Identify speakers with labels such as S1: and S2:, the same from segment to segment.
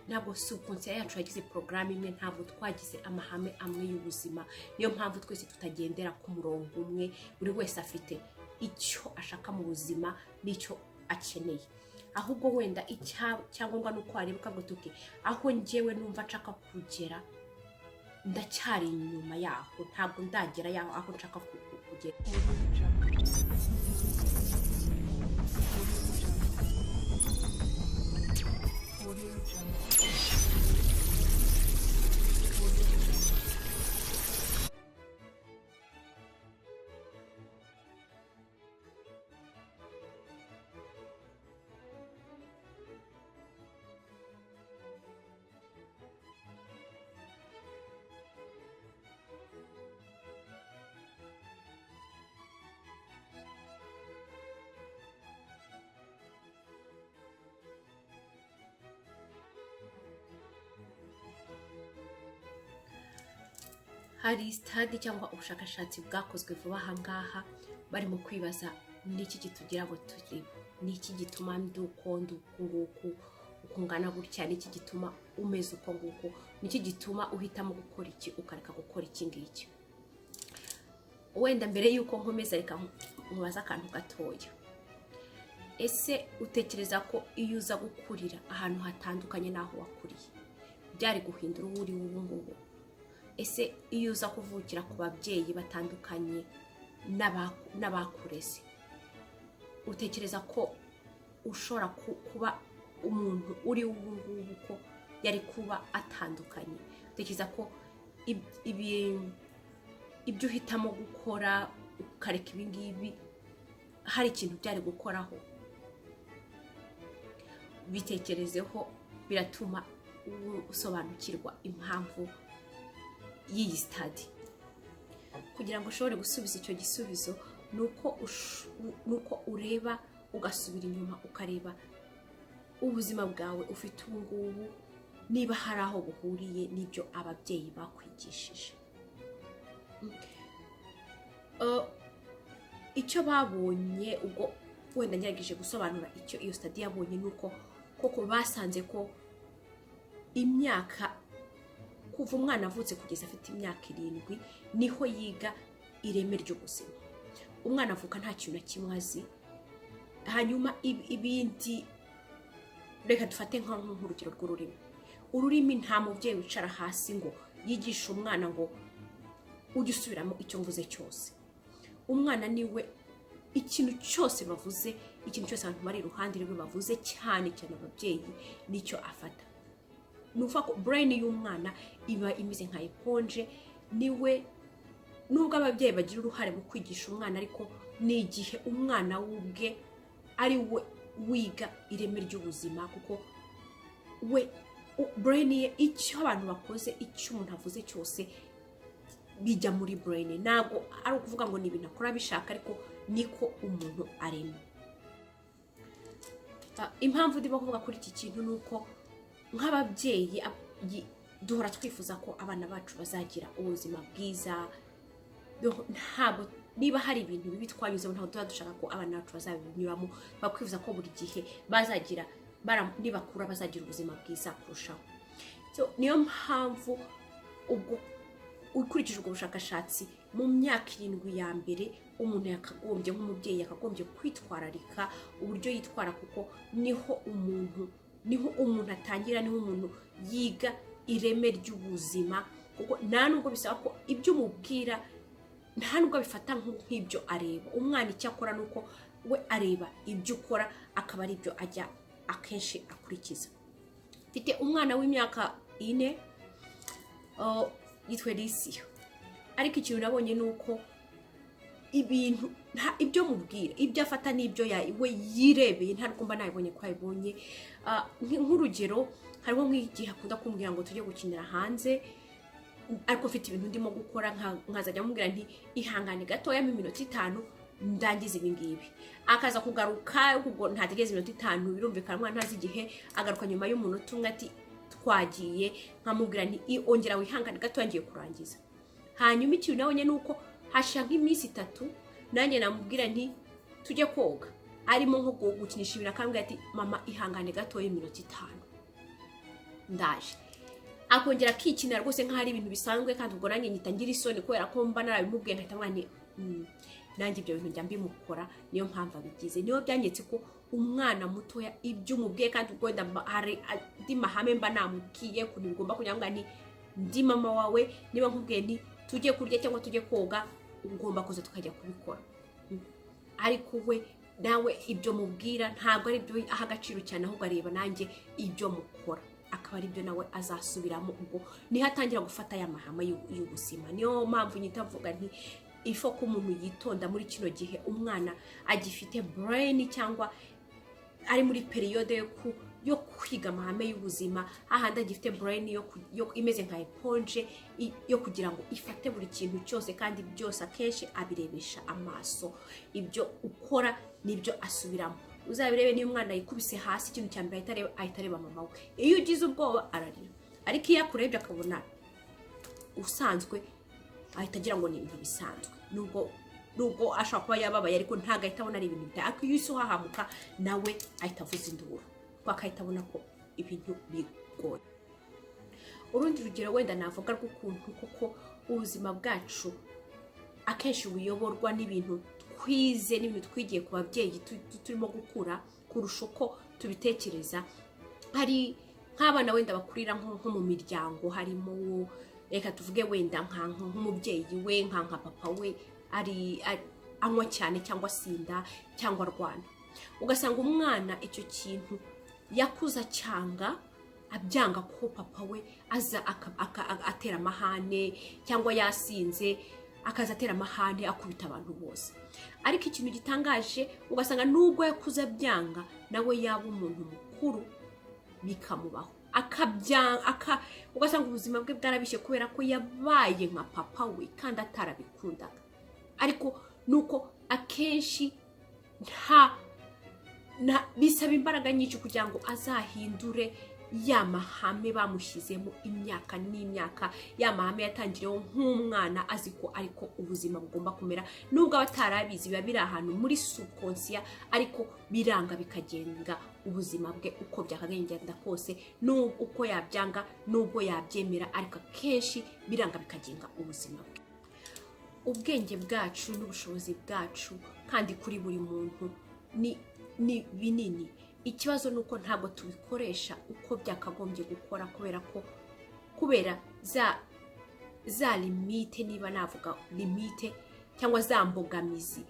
S1: Ntabwo subconscient yacu yagize porogaramu imwe, ntabwo twagize amahame amwe y'ubuzima. Niyo mpamvu twese tutagendera ku murongo umwe. Buri wese afite icyo ashaka mu buzima n'icyo akeneye. Ahubwo wenda icyangombwa ni uko wareba ukavuga uti: "Okay, aho njyewe numva nshaka kugera ndacyari inyuma yaho, ntabwo ndagera yaho aho nshaka kugera."
S2: Audio Jungle. Audio Jungle. Audio Jungle. Audio Jungle.
S1: Hari study cyangwa ubushakashatsi bwakozwe vuba aha ngaha, barimo kwibaza: ni iki kitugira abo turi bo? Ni iki gituma ndi uko ndi uku nguku, uku ngana gutya? Ni iki gituma umeze uko nguko? Ni iki gituma uhitamo gukora iki, ukareka gukora iki ngiki? Wenda mbere y'uko nkomeza, reka nkubaze akantu gatoya. Ese utekereza ko iyo uza gukurira ahantu hatandukanye n'aho wakuriye, byari guhindura uwo uri ubu ngubu? Ese iyo uza kuvukira ku babyeyi batandukanye n'abakureze, utekereza ko ushobora kuba umuntu uri ubu ngubu ko yari kuba atandukanye? Utekereza ko ibyo uhitamo gukora ukareka ibi ngibi hari ikintu byari gukoraho? Bitekerezeho, biratuma usobanukirwa impamvu y'iyi study. Kugira ngo ushobore gusubiza icyo gisubizo, ni uko ureba, ugasubira inyuma, ukareba ubuzima bwawe ufite ubu ngubu, niba hari aho buhuriye n'ibyo ababyeyi bakwigishije. Icyo babonye, ubwo wenda ngerageje gusobanura icyo iyo study yabonye, ni uko koko basanze ko imyaka kuva umwana avutse kugeza afite imyaka 7 niho yiga ireme ry'ubuzima. Umwana avuka nta kintu na kimwe azi. Hanyuma ibindi, reka dufate nk'urugero rw'ururimi. Ururimi, nta mubyeyi wicara hasi ngo yigishe umwana ngo ujye usubiramo icyo mvuze cyose. Umwana niwe ikintu cyose bavuze, ikintu cyose abantu bari iruhande rwe bavuze, cyane cyane ababyeyi, nicyo afata. Ni ukuvuga ko brain y'umwana iba imeze nka éponge. Niwe, nubwo ababyeyi bagira uruhare mu kwigisha umwana, ariko ni igihe umwana we ubwe ari we wiga ireme ry'ubuzima, kuko we brain ye, icyo abantu bakoze, icyo umuntu avuze cyose bijya muri brain. Ntabwo ari ukuvuga ngo ni ibintu akora abishaka, ariko niko umuntu arema. Impamvu ndimo kuvuga kuri iki kintu ni uko nk'ababyeyi duhora twifuza ko abana bacu bazagira ubuzima bwiza. Ntabwo niba hari ibintu bibi twanyuzemo, ntabwo tuba dushaka ko abana bacu bazabinyuramo. Bakwifuza ko buri gihe bazagira nibakura bazagira ubuzima bwiza kurushaho. So, niyo mpamvu ubwo ukurikije ubwo bushakashatsi, mu myaka 7 ya mbere umuntu yakagombye, nk'umubyeyi, yakagombye kwitwararika uburyo yitwara, kuko niho umuntu atangira, niho umuntu yiga ireme ry'ubuzima. Kuko nta nubwo bisaba ko ibyo umubwira, nta nubwo abifata nk'ibyo areba. Umwana icyo akora ni uko we areba ibyo ukora, akaba ari ibyo ajya akenshi akurikiza. Mfite umwana w'imyaka 4, yitwa Elisiyo, ariko ikintu nabonye ni uko ibintu ibyo mubwira, ibyo afata n'ibyo we yirebeye, ntabwo mba nabibonye ko yabibonye. Nk'urugero, hariho nk'igihe akunda kumbwira ngo tujye gukinira hanze, ariko mfite ibintu ndimo gukora, nkazajya mubwira nti: "Ihangane gatoya mu iminota 5 ndangiza ibi ngibi." Akaza kugaruka, ubwo ntategereza iminota 5, birumvikana umwana ntazi igihe, agaruka nyuma y'umunota umwe ati: "Twagiye." Nkamubwira nti: "Ongera wihangane gatoya, ngiye kurangiza." Hanyuma ikintu nabonye ni uko hashira nk'iminsi 3, nanjye namubwira nti: "Tujye koga," arimo nko gukinisha ibintu, akambwira ati: "Mama, ihangane gatoya iminota 5." Ndaje, akongera akikinira rwose nk'aho ari ibintu bisanzwe. Kandi ubwo nanjye nyita ngira isoni kubera ko mba narabimubwiye, nkahita mvuga nti "Nanjye ibyo bintu njya mbimukora, niyo mpamvu abigize." Niyo byanyetse ko umwana mutoya ibyo umubwiye, kandi ubwo wenda hari andi mahame mba namubwiye ukuntu bigomba kugira ngo ni ndi mama wawe, niba nkubwiye nti tujye kurya cyangwa tujye koga, ugomba kuza tukajya kubikora. Ariko we nawe ibyo mubwira ntabwo ari byo aha agaciro cyane, ahubwo areba nanjye ibyo mukora, akaba ari byo nawe azasubiramo. Ubwo niho atangira gufata ya mahame y'ubuzima. Niyo mpamvu nyita mvuga nti ifo ko umuntu yitonda muri kino gihe umwana agifite brain, cyangwa ari muri période yo kwiga amahame y'ubuzima, hahandi agifite brain yo imeze nka éponge, yo kugira ngo ifate buri kintu cyose, kandi byose akenshi abirebesha amaso. Ibyo ukora nibyo asubiramo. Uzabirebe, niyo umwana yikubise hasi, ikintu cya mbere ahita areba, ahita areba mama we. Iyo ugize ubwoba ararira, ariko iyo akurebye akabona usanzwe, ahita agira ngo ni ibintu bisanzwe, nubwo ashobora kuba yababaye, ariko ntabwo ahita abona ari ibintu bitari. Ariko iyo uhise uhahamuka, nawe ahita avuza induru, kuko akahita abona ko ibintu bigoye. Urundi rugero wenda navuga rw'ukuntu koko ubuzima bwacu akenshi buyoborwa n'ibintu twize n'ibintu twigiye ku babyeyi turimo gukura kurusha uko tubitekereza, hari nk'abana wenda bakurira nko mu miryango harimo, reka tuvuge wenda nk'umubyeyi we, nka papa we ari anywa cyane cyangwa asinda cyangwa arwana, ugasanga umwana icyo kintu yakuze acyanga, abyanga ko papa we aza atera amahane cyangwa yasinze akaza atera amahane, akubita abantu bose. Ariko ikintu gitangaje, ugasanga nubwo yakuze abyanga, nawe yaba umuntu mukuru bikamubaho, akabyanga, ugasanga ubuzima bwe bwarabishye kubera ko yabaye nka papa we kandi atarabikundaga. Ariko nuko akenshi nta bisaba imbaraga nyinshi kugira ngo azahindure ya mahame bamushyizemo imyaka n'imyaka, ya mahame yatangiriyeho nk'umwana azi ko ariko ubuzima bugomba kumera, nubwo aba atarabizi, biba biri ahantu muri subconscient, ariko biranga bikagenga ubuzima bwe uko byakagenda kose, uko yabyanga n'ubwo yabyemera, ariko akenshi biranga bikagenga ubuzima bwe. Ubwenge bwacu n'ubushobozi bwacu kandi kuri buri muntu ni binini. Ikibazo ni uko ntabwo tubikoresha uko byakagombye gukora, kubera ko kubera za limite, niba navuga limite, cyangwa za mbogamizi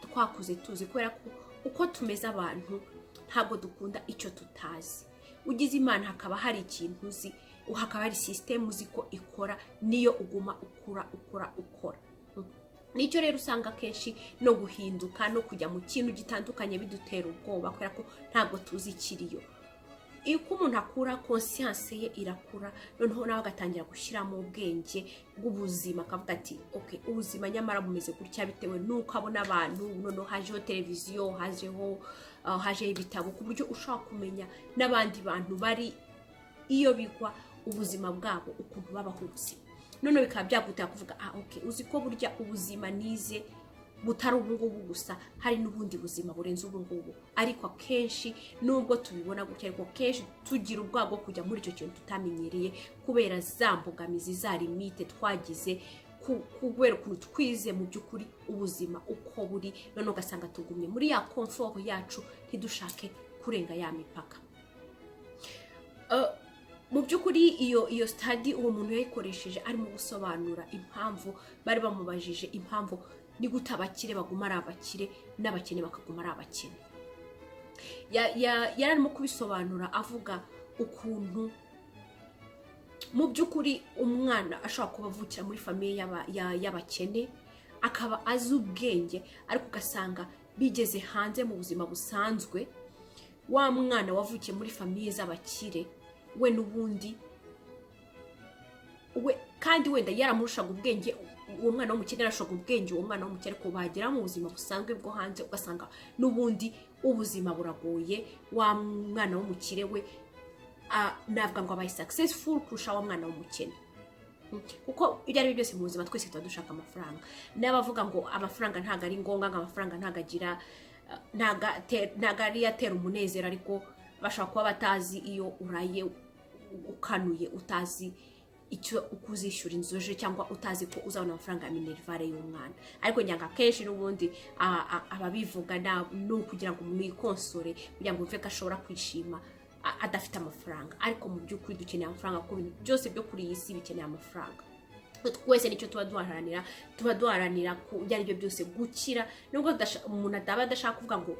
S1: twakuze tuzi, kubera ko uko tumeze abantu ntabwo dukunda icyo tutazi. Ugize Imana hakaba hari ikintu uzi, hakaba hari sisitemu uzi ko ikora, niyo uguma ukura ukora ukora. Nicyo rero usanga akenshi no guhinduka no kujya mu kintu gitandukanye bidutera ubwoba, kubera ko ntabwo tuzi ikiriyo. Iyo uko umuntu akura, conscience ye irakura, noneho nawe agatangira gushyiramo ubwenge bw'ubuzima, akavuga ati "Ok, ubuzima nyamara bumeze gutya," bitewe n'uko abona abantu. Noneho hajeho televiziyo, hajeho ibitabo, ku buryo ushobora kumenya n'abandi bantu bari iyo bigwa, ubuzima bwabo, ukuntu babaho ubuzima, noneho bikaba byagutera kuvuga: "Ah, ok, uzi ko burya ubuzima nize butari ubungubu gusa, hari n'ubundi buzima burenze ubungubu." Ariko akenshi nubwo tubibona gutya, ariko kenshi tugira ubwoba bwo kujya muri icyo kintu tutamenyereye, kubera za mbogamizi, za limite twagize, kubera ukuntu twize mu by'ukuri ubuzima uko buri. Noneho ugasanga tugumye muri ya confort yacu, ntidushake kurenga ya mipaka. Mu by'ukuri iyo study uwo muntu yayikoresheje arimo gusobanura impamvu bari bamubajije impamvu ni gute abakire baguma ari abakire n'abakene bakaguma ari abakene. Yari arimo kubisobanura avuga ukuntu mu by'ukuri umwana ashobora kuba avukira muri famille y'abakene, akaba azi ubwenge, ariko ugasanga bigeze hanze mu buzima busanzwe, wa mwana wavukiye muri famille z'abakire we n'ubundi we kandi wenda yaramurushaga ubwenge, uwo mwana w'umukene yarashaga ubwenge uwo mwana w'umukene, ariko bagera mu buzima busanzwe bwo hanze, ugasanga n'ubundi ubuzima buragoye. Wa mwana w'umukire we navuga ngo abaye successful kurusha wa mwana w'umukene. Kuko ibyo ari byo byose mu buzima twese tuba dushaka amafaranga. N'abavuga ngo amafaranga ntabwo ari ngombwa, ngo amafaranga ntabwo agira, ntabwo ariyo atera umunezero, ariko bashobora kuba batazi iyo uraye. ukanuye, utazi icyo uko uzishyura inzu ejo, cyangwa utazi ko uzabona amafaranga ya minerval y'umwana. Ariko nyanga kenshi n'ubundi ababivuga ni ukugira ngo mwikonsore, kugira ngo wumve ko ashobora kwishima adafite amafaranga. Ariko mu by'ukuri dukeneye amafaranga, kuko ibintu byose byo kuri iyi si bikeneye amafaranga. Twese nicyo tuba duharanira, tuba duharanira ku ibyo ari byo byose gukira, nubwo umuntu ataba adashaka kuvuga ngo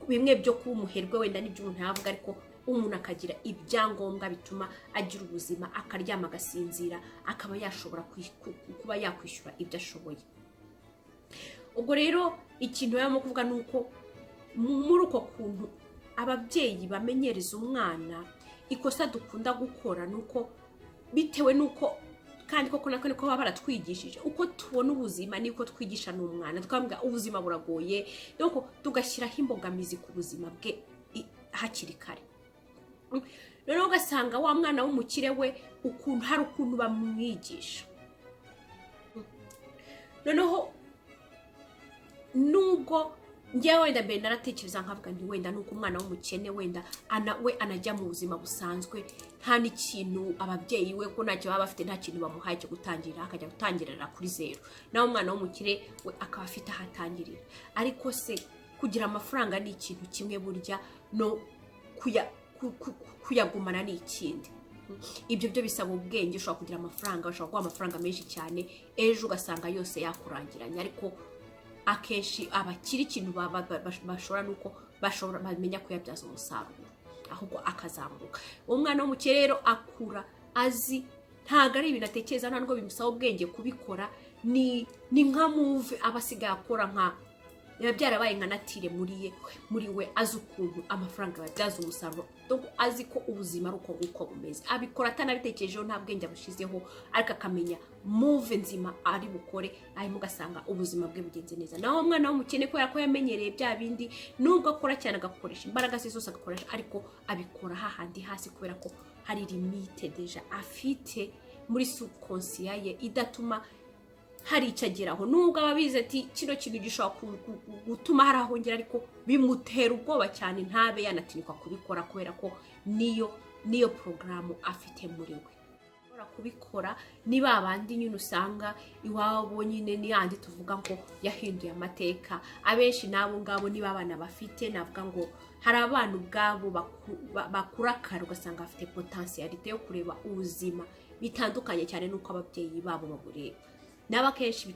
S1: bimwe byo kuba umuherwe, wenda n'ibyo umuntu yavuga, ariko umuntu akagira ibyangombwa bituma agira ubuzima, akaryama agasinzira, akaba yashobora kuba yakwishyura ibyo ashoboye. Ubwo rero ikintu barimo kuvuga ni uko muri uko kuntu ababyeyi bamenyereza umwana, ikosa dukunda gukora ni uko bitewe n'uko kandi koko nako niko baba baratwigishije, uko tubona ubuzima niko twigisha n'umwana, tukamubwira ubuzima buragoye, donc tugashyiraho imbogamizi ku buzima bwe hakiri kare. Noneho ugasanga wa mwana w'umukire we, ukuntu hari ukuntu bamwigisha, noneho nubwo njyewe wenda mbere naratekereza nkavuga nti wenda nuko umwana w'umukene wenda we anajya mu buzima busanzwe, nta n'ikintu ababyeyi we ko ntacyo baba bafite, nta kintu bamuhaye cyo gutangira, akajya gutangirira kuri zero, naho umwana w'umukire we akaba afite aho atangirira. Ariko se kugira amafaranga ni ikintu kimwe, burya no kuyagumana ni ikindi. Ibyo byo bisaba ubwenge. Ushobora kugira amafaranga, ushobora guha amafaranga menshi cyane, ejo ugasanga yose yakurangiranye. Ariko akenshi abakiri ikintu bashobora nuko bashobora bamenya kuyabyaza umusaruro, ahubwo akazamuka. Umwana w'umukire rero akura azi, ntabwo ari ibintu atekereza, nta nubwo bimusaba ubwenge kubikora, ni nka move aba asigaye akora, nka biba byarabaye nka nature muri we. Azi ukuntu amafaranga bayabyaza umusaruro, donc azi ko ubuzima ari uko nguko bumeze. Abikora atanabitekerejeho, nta bwenge abushizeho, ariko akamenya move nzima ari bukore, hanyuma ugasanga ubuzima bwe bugenze neza. Naho umwana w'umukene, kubera ko yamenyereye bya bindi, nubwo akora cyane, agakoresha imbaraga ze zose agakoresha, ariko abikora hahandi hasi, kubera ko hari limite déjà afite muri subconscient ye idatuma hari icyo ageraho, nubwo aba abizi ati kino kintu gishobora gutuma hari aho ngera, ariko bimutera ubwoba cyane, ntabe yanatinyuka kubikora, kubera ko niyo porogaramu afite muri we. Ashobora kubikora ni ba bandi nyine usanga iwabo nyine ni yandi tuvuga ngo yahinduye amateka. Abenshi n'abo ngabo niba abana bafite, navuga ngo hari abana ubwabo bakura kare, ugasanga bafite potentialité yo kureba ubuzima bitandukanye cyane n'uko ababyeyi babo babureba. Nabo akenshi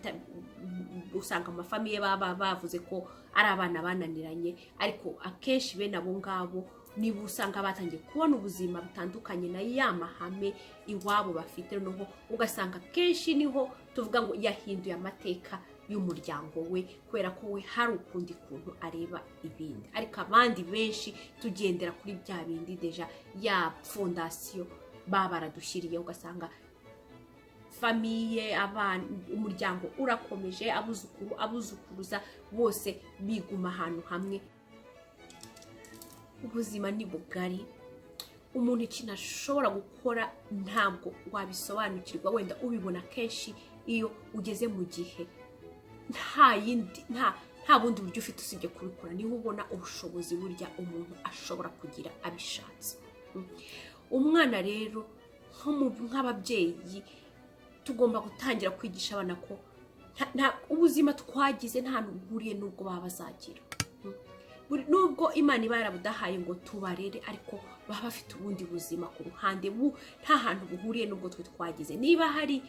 S1: usanga ama famille baba bavuze ko ari abana bananiranye, ariko akenshi bene abo ngabo niba usanga batangiye kubona ubuzima butandukanye na ya mahame iwabo bafite. Noneho ugasanga akenshi niho tuvuga ngo yahinduye amateka y'umuryango we, kubera ko we hari ukundi kuntu areba ibindi. Ariko abandi benshi tugendera kuri bya bindi déjà ya fondation baba baradushyiriyeho, ugasanga famille, abana, umuryango urakomeje, abuzukuru, abuzukuruza, bose biguma ahantu hamwe. Ubuzima ni bugari. Umuntu ikintu ashobora gukora ntabwo wabisobanukirwa, wenda ubibona kenshi iyo ugeze mu gihe nta yindi, nta bundi buryo ufite usibye kubikora, niho ubona ubushobozi burya umuntu ashobora kugira abishatse. Umwana rero, nk'ababyeyi tugomba gutangira kwigisha abana ko ubuzima twagize nta hantu buhuriye n'ubwo baba bazagira. Nubwo Imana iba yarabudahaye ngo tubarere, ariko baba bafite ubundi buzima ku ruhande, nta hantu buhuriye n'ubwo twe twagize. Niba hari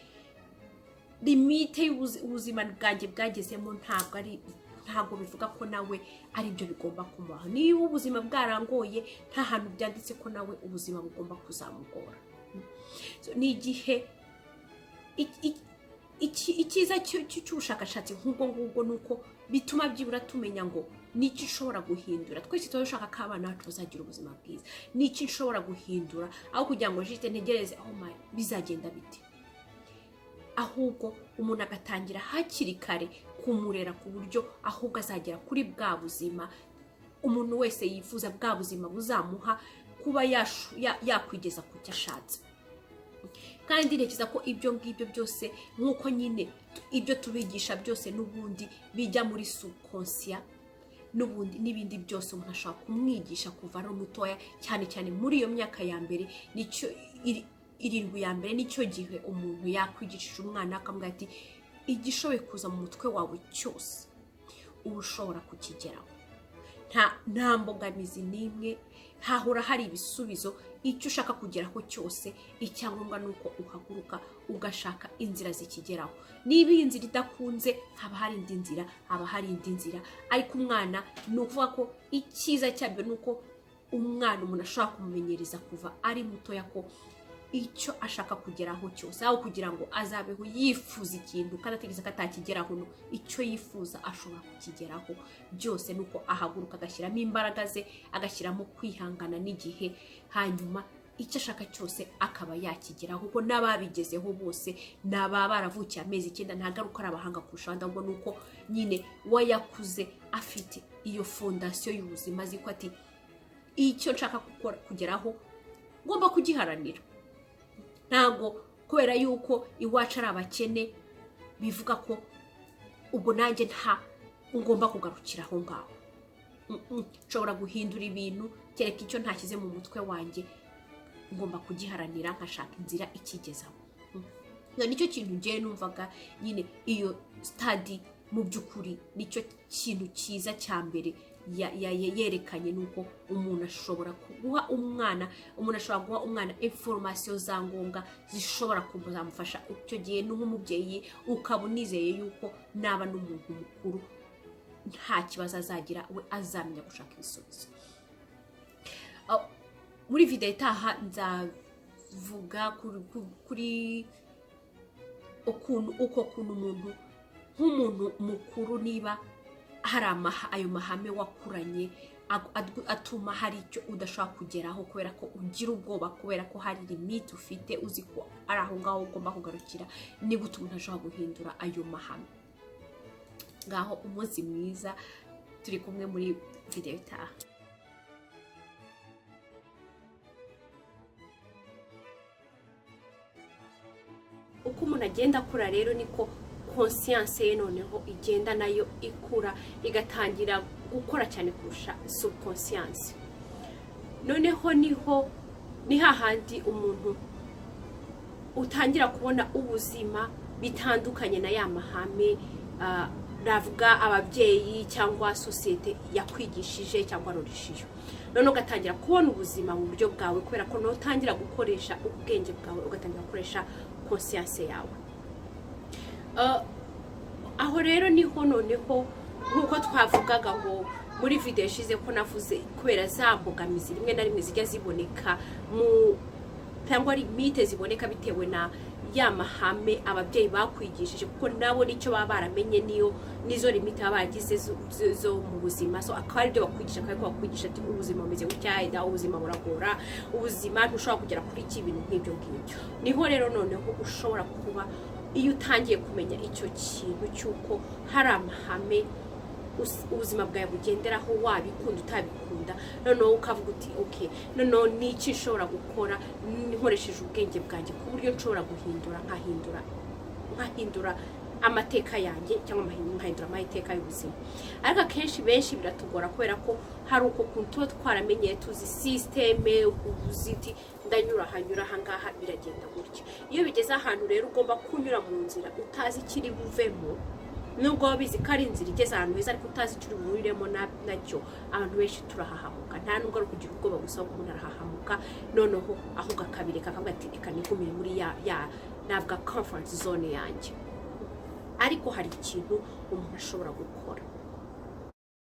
S1: limite y'ubuzima bwanjye bwagezemo, ntabwo bivuga ko nawe ari byo bigomba kumubaho. Niba ubuzima bwarangoye, nta hantu byanditse ko nawe ubuzima bugomba kuzamugora. So, ni igihe icyiza cy'ubushakashatsi nk'ubwo ngubwo ni uko bituma byibura tumenya ngo niki nshobora guhindura. Twese tuba dushaka ko abana bacu bazagira ubuzima bwiza. Niki nshobora guhindura aho kugira ngo juste ntegereze oh my, bizagenda bite? Ahubwo umuntu agatangira hakiri kare kumurera, ku buryo ahubwo azagera kuri bwa buzima umuntu wese yifuza, bwa buzima buzamuha kuba yakwigeza ku cyo ashatse. Kandi ntekereza ko ibyo ngibyo byose, nk'uko nyine ibyo tubigisha byose n'ubundi bijya muri subconscient, n'ubundi n'ibindi byose umuntu ashobora kumwigisha kuva ari mutoya, cyane cyane muri iyo myaka ya mbere, nicyo 7 ya mbere nicyo gihe umuntu yakwigishije umwana, akamubwira ati: "Igishoboye kuza mu mutwe wawe cyose uba ushobora kukigeraho, nta mbogamizi n'imwe, hahora hari ibisubizo. Icyo ushaka kugeraho cyose, icyangombwa ni uko uhaguruka ugashaka inzira zikigeraho. Niba iyi nzira idakunze, haba hari indi nzira, haba hari indi nzira." Ariko umwana, ni ukuvuga ko icyiza cyabyo ni uko umwana umuntu ashobora kumumenyereza kuva ari mutoya ko icyo ashaka kugeraho cyose, aho kugira ngo azabeho yifuza ikintu kandi ategereza ko atakigeraho, no icyo yifuza ashobora kukigeraho. Byose ni uko ahaguruka, agashyiramo imbaraga ze, agashyiramo kwihangana n'igihe, hanyuma icyo ashaka cyose akaba yakigeraho, kuko n'ababigezeho bose ni ababa baravukiye amezi 9. Ntabwo ari uko ari abahanga kurusha abandi, ahubwo ni uko nyine we yakuze afite iyo fondation y'ubuzima, azi ko ati: "Icyo nshaka gukora kugeraho ngomba kugiharanira. Ntabwo kubera yuko iwacu ari abakene bivuga ko ubwo nanjye nta ngomba kugarukira aho ngaho. Nshobora guhindura ibintu, kereka icyo ntashyize mu mutwe wanjye ngomba kugiharanira, nkashaka inzira ikigezaho." Nicyo kintu ngewe numvaga nyine iyo study mu by'ukuri nicyo kintu cyiza cya mbere yerekanye, ni uko umuntu ashobora guha umwana information za ngombwa zishobora kuzamufasha. Icyo gihe ni nk'umubyeyi ukaba unizeye yuko naba n'umuntu mukuru nta kibazo azagira, we azamenya gushaka ibisubizo. Muri videwo itaha nzavuga kuri ukuntu uko kuntu umuntu nk'umuntu mukuru, niba hari ayo mahame wakuranye atuma hari icyo udashobora kugeraho kubera ko ugira ubwoba, kubera ko hari limite ufite, uzi ko ari aho ngaho ugomba kugarukira, ni gute umuntu ashobora guhindura ayo mahame? Ngaho umunsi mwiza, turi kumwe muri videwo itaha. Uko umuntu agenda akura rero, niko conscience ye noneho igenda nayo ikura, igatangira gukora cyane kurusha subconscience. Noneho niho ni hahandi umuntu utangira kubona ubuzima bitandukanye na ya mahame, navuga ababyeyi cyangwa sosiyete yakwigishije cyangwa religion. Noneho ugatangira kubona ubuzima mu buryo bwawe, kubera ko noneho utangira gukoresha ubwenge bwawe, ugatangira gukoresha conscience yawe. Aho rero niho noneho, nk'uko twavugaga ngo muri video ishize, ko navuze kubera za mbogamizi rimwe na rimwe zijya ziboneka mu cyangwa limite ziboneka bitewe na ya mahame ababyeyi bakwigishije, kuko nabo nicyo baba baramenye, niyo nizo limite baba baragize zo mu buzima. So akaba aribyo bakwigisha, akaba ariko bakwigisha ati: "Ubuzima bumeze gutya, ubuzima buragora, ubuzima ntushobora kugera kuri iki," ibintu nk'ibyo ngibyo. Niho rero noneho ushobora kuba, iyo utangiye kumenya icyo kintu cy'uko hari amahame ubuzima bwawe bugenderaho, wabikunda utabikunda, noneho ukavuga uti: "Ok, noneho ni iki nshobora gukora nkoresheje ubwenge bwanjye ku buryo nshobora guhindura, nkahindura amateka yanjye cyangwa nkahindura amateka y'ubuzima?" Ariko akenshi benshi biratugora, kubera ko hari uko kuntu tuba twaramenyeye, tuzi système, uzi ndanyura ahanyura ahangaha biragenda gutya. Iyo bigeze ahantu rero ugomba kunyura mu nzira utazi ikiri buvemo, nubwo waba ubizi ko ari inzira igeze ahantu heza ariko utazi icyo uri buhuriremo nacyo, abantu benshi turahahamuka. Nta nubwo ari ukugira ubwoba gusa, ahubwo umuntu arahahamuka noneho ahubwo akabireka, akavuga ati: "Reka nigumire muri ya navuga comfort zone yanjye." Ariko hari ikintu umuntu ashobora gukora.